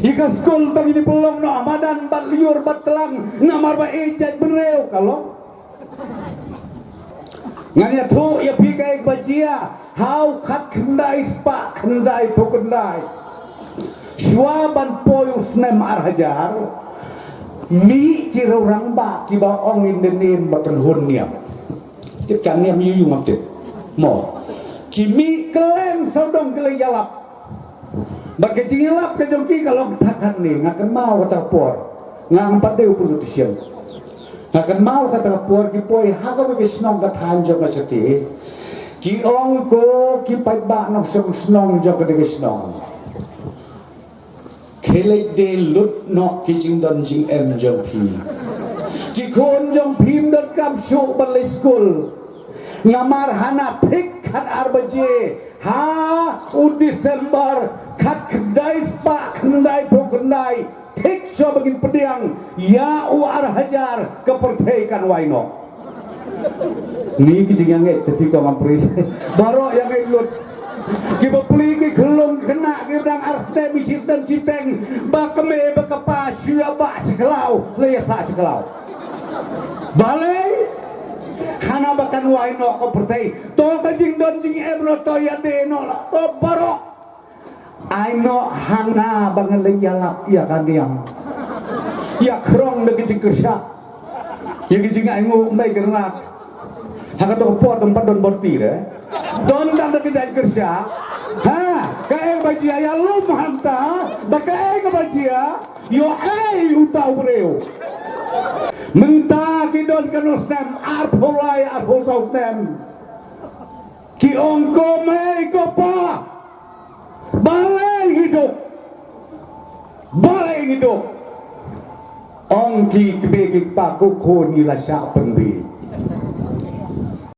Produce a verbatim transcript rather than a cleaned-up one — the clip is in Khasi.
Hi ka skul tang ini pynlong noh ha madan bad lyiur bad tlang namar ba ïeit jaitbynriew ka long. Ngan ïathuh ïa phi kaei ba jia ha u khatkhyndai spah khyndaiphew khyndai. Shuwa ban poi u snem ar hajar, mih ki rangbah kiba ong in the name ba kynhun niam. Tip ka niam ïu ïu ngam tip. Mo. Ki mih kylleng sawdong kylleng ïalap. Bad ka jingïalap ka jong ki ka long thakat ne, nga kynmaw kata ka por. Nga ngam pat dei u politician. Nga kynmaw kata ka por ki poi ha kawei ka shnong ka thaiñ jong ka shatei. Ki ong ko ki paidbah nongshong shnong jong kata ka shnong. Khie leit de lut noh ki jingdon jingem jong phi. Ki khun jong phi ym donkam shuh ban leit skul. Namar hana thik khat ar baje ha u December khatkhyndai spah khyndaiphew khyndai, thik shuwa ba ngin pdiang ïa u ar hajar ka pyrthei kan wai noh. Ni ki jingïangeit te phi ko ngam pyrshah. Baroh ïangeit lut. Ki bapli ki khyllung khynnah ki dang ar snem shi snem shiteng, ba kmie ba kpa shu ïa bah sha khlaw, la ïa sah sha khlaw. Balei? Hana ba kan wai noh ka pyrthei. To ka jingdon jingem noh to ïa de noh la to baroh. Ai noh hana ba ngan leit ïalap ïa ka niam. Ïa khrong da ka jingkyrshan. Ïa ka jingainguh mei kyrnat. Ha kato ka por dang pat don borti de. Don tang da ka jingkyrshan. Ha, kaei ba jia ïa lum hangta, ba kaei kaba jia, ïoh ei uta u briew. Mynta ki don kano snem, arphew lai, arphew saw snem. Ki ong ko mei ko pa. Balei ngi duk? Balei ngi duk? Ong ki kmie ki kpa ko khun ngi la shah pynbieit.